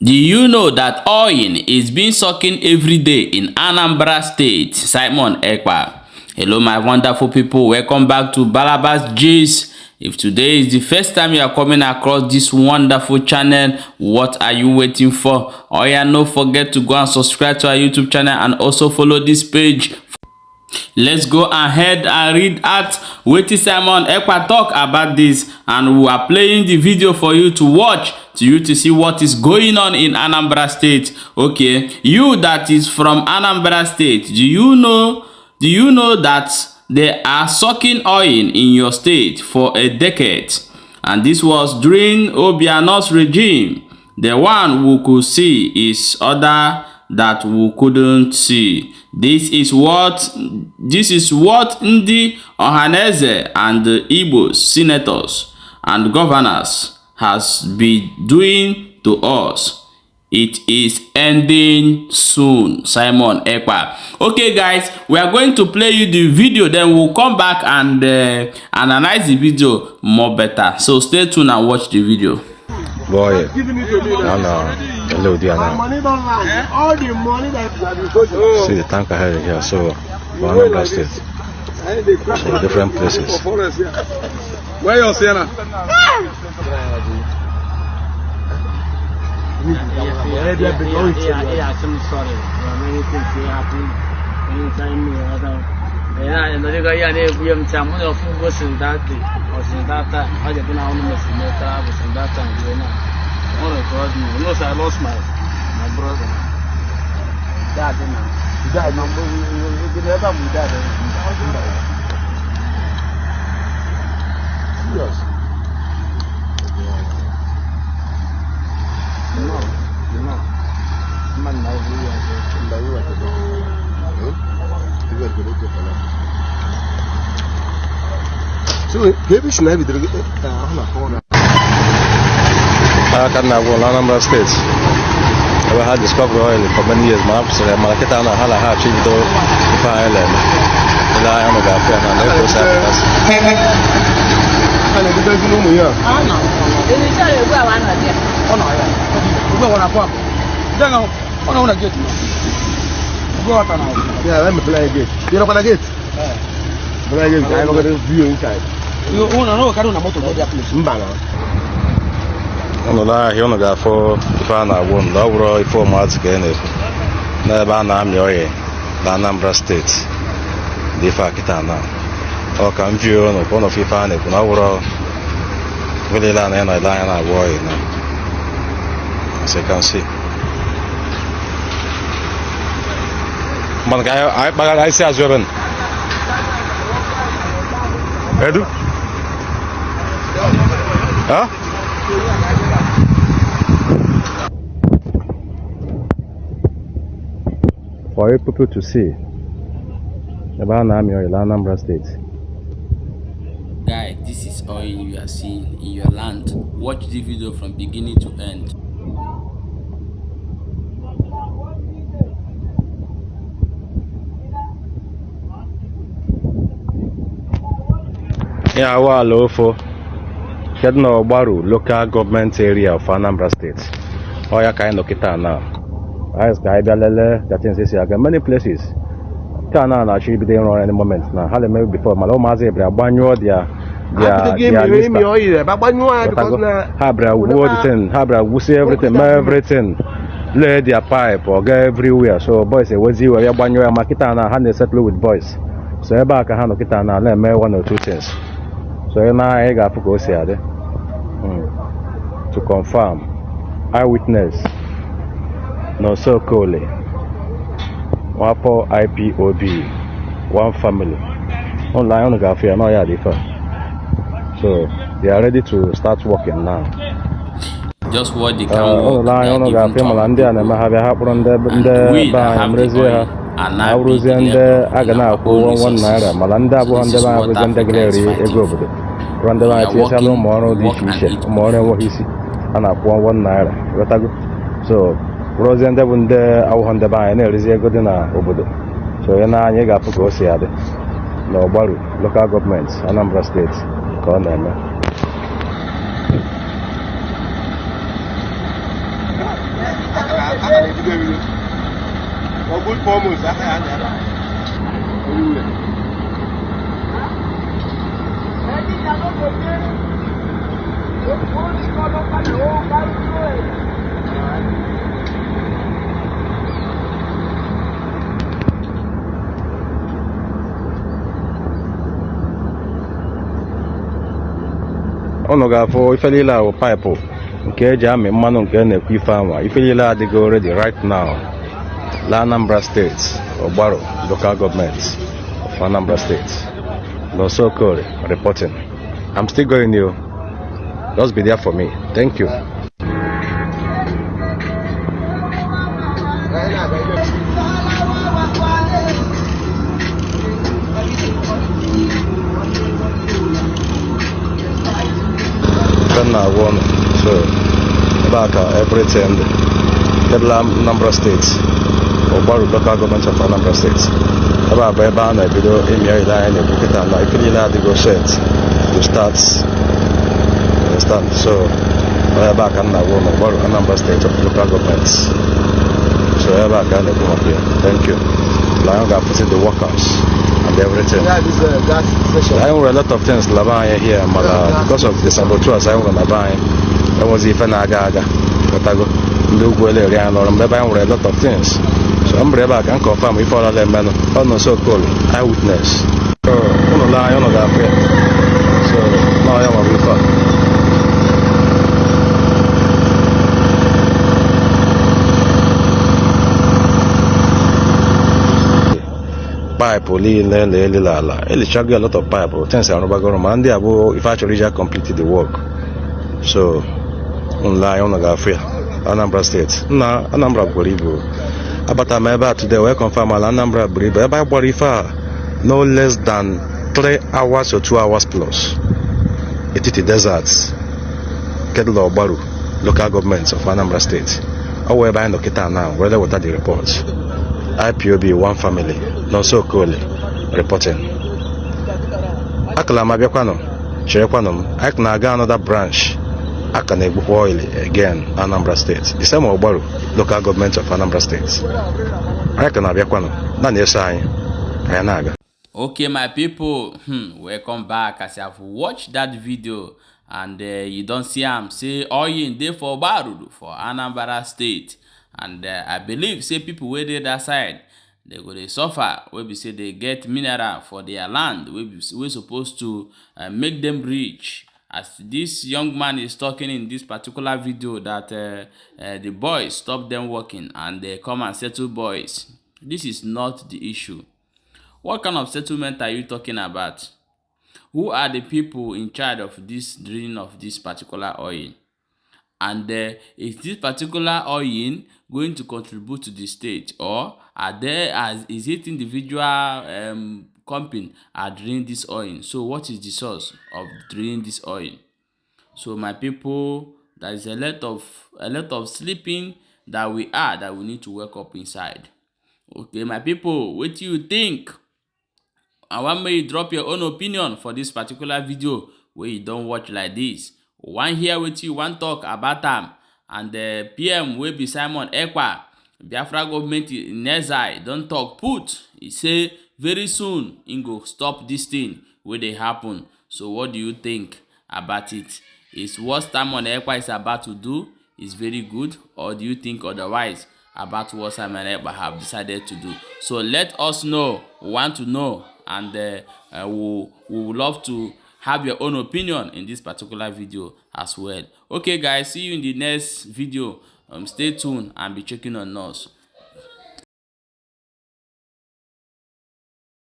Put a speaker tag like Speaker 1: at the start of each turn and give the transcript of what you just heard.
Speaker 1: Do you know that oil is being sucking every day in Anambra State? Simon Ekpa. Hello my wonderful people, welcome back to Balabas G's. If today is the first time you are coming across this wonderful channel, what are you waiting for? Oh yeah, no forget to go and subscribe to our YouTube channel and also follow this page. Let's go ahead and read out what Simon Ekpa talk about this, and we are playing the video for you to watch, to see what is going on in Anambra State. Okay, you that is from Anambra State, do you know that they are sucking oil in your state for a decade? And this was during Obiano's regime. The one we could see is other that we couldn't see. This is what Ndi Ohaneze and the Igbo senators and governors has been doing to us. It is ending soon. Simon Ekpa. Okay guys, we are going to play you the video, then we'll come back and analyze the video more better. So stay tuned and watch the video.
Speaker 2: Boy, hello, Diana.
Speaker 3: All the money that
Speaker 2: See the tank ahead here, so Anambra State, so different places.
Speaker 3: Where you Sienna? I lost my brother. Dad, yes. No. Man, so maybe should I be doing
Speaker 2: Anambra State. We had discovered oil for many years. Malakita and Hala have achieved the island. Rely on the Gafia and the coast Africans.
Speaker 3: Yeah, let me play a gate. You know what I get? Play a gate. I'm going to view inside. You want to know what kind of motor they are playing?
Speaker 2: He only got for if I won the overall 4 months again. Never Nami oil, the Anambra State. The Fakitana. Or can view on one of your fan, if overall really land and I lie and I worry now. As you can see. But I say as well. Edu? Huh? For you people to see about Anambra State.
Speaker 1: Guys, this is oil you are seeing in your land. Watch the video from beginning to end.
Speaker 2: Yeah, well, for Baru, local government area of Anambra State. Oh, yeah, kind of kita now. Many places can actually be there any moment now. How maybe before Maloma Zebra, Banyo, Habra, we see everything, lay their pipe or go everywhere. So, boys say, what's you, Banyo, Makitana, hand they settle with boys. So, Eba can handle Kitana, let me 1 or 2 things. So, now I got to go see to confirm eyewitness. No so Kole, Wapo IPOB, one family. Online on Gafia, no Yadifa. So they are ready to start working now.
Speaker 1: Just what they can work.
Speaker 2: Online on Gafia, Malandia, and Mahavia Hapron, the Bamrezia, Auruzian, the Agana, 1 naira, Malanda, Wandeva, Resenda Gallery, a group. Randeva, Tiasalo, Mono, Dish, Mono, what he see, and up 1 naira. So Rosen Devunde, Awanda by an Elizia Godina, Obodo. So, Yana Yaga Pugosiade, no Baru, local governments, Anambra State, Corner.
Speaker 3: For good 4 months, I
Speaker 2: unu ga-afụ ife niile ahụ paịpụ nke eji amị mmanụ nke na-ekwu ife anwa ife niile adịgo ready right now la Anambra State Ogbaru local government of Anambra State. No Suckling reporting. I'm still going you. Just be there for me. Thank you. So back everything the Anambra State Ogbaru local government of Anambra State. About ebe a na-ebido imi ile anyị na-ekwukịta na ife niile adịgo set to start. Understand? So ebe a ka m na-agwa ụlọ Ogbaru Anambra State of local government. So ebe a ka a na-ekwu maka ya. Thank you. Anyị ga-apụsị the workers and everything. I nwere a lot of things laba anyị here mana because of the saboteurs anyị nwere na be anyị enwezi ife na-aga aga pụtago ndị ugwu ele eri anyị n'ọrụ mgbe ebe anyị nwere a lot of things. So I'm ebe a ka m confirm ife ọla emenụ ọ nọ Suckling eyewitness. So ụlọ la anyị ụlọ ga-afụ ya. So na ya nwere ife a. Pipe niile na-elile ala elichago a lot of pipe things arụbagoro ma ndị abụ ife achọrọ iji complete the work. So ụlọ anyị ụlọ ga-afụ ya Anambra State na Anambra gwara ibu abata m ebe a today wee confirm ala Anambra buru ibu ebe a gbara ife a no less than 3 hours or 2 hours plus etiti desert kedụla Ogbaru local government of Anambra State ọ wee ebe anyị nọ kịta na were weta the report IPOB one family no Suckling reporting. Akala m abịakwanụ cherekwanụ m anyị na-aga another branch aka na-egbukwa oil again Anambra State the same Ogbaru local government of Anambra State anyị ka na-abịakwanụ na na-eso anyị na-aga.
Speaker 1: Okay, my people, welcome back. As you have watched that video and you don't see am say oil dey for Ogbaru for Anambra State, and I believe say people wey dey that side they go dey suffer wey be say they get mineral for their land wey supposed to make them rich. As this young man is talking in this particular video that the boys stop them working and they come and settle boys. This is not the issue. What kind of settlement are you talking about? Who are the people in charge of this drilling of this particular oil? And is this particular oil going to contribute to the state, or is it individual company are drilling this oil? So what is the source of drilling this oil? So my people, there is a lot of sleeping that we need to wake up inside. Okay, my people, what do you think? I want me to drop your own opinion for this particular video where you don't watch like this. One hear with you, one talk about them, and the PM will be Simon Ekpa. Biafra government in exile don't talk put. He say very soon he go stop this thing where they happen. So what do you think about it? Is what Simon Ekpa is about to do is very good, or do you think otherwise about what Simon Ekpa have decided to do? So let us know. We want to know, and we would love to have your own opinion in this particular video as well. Okay guys, see you in the next video. Stay tuned and be checking on us.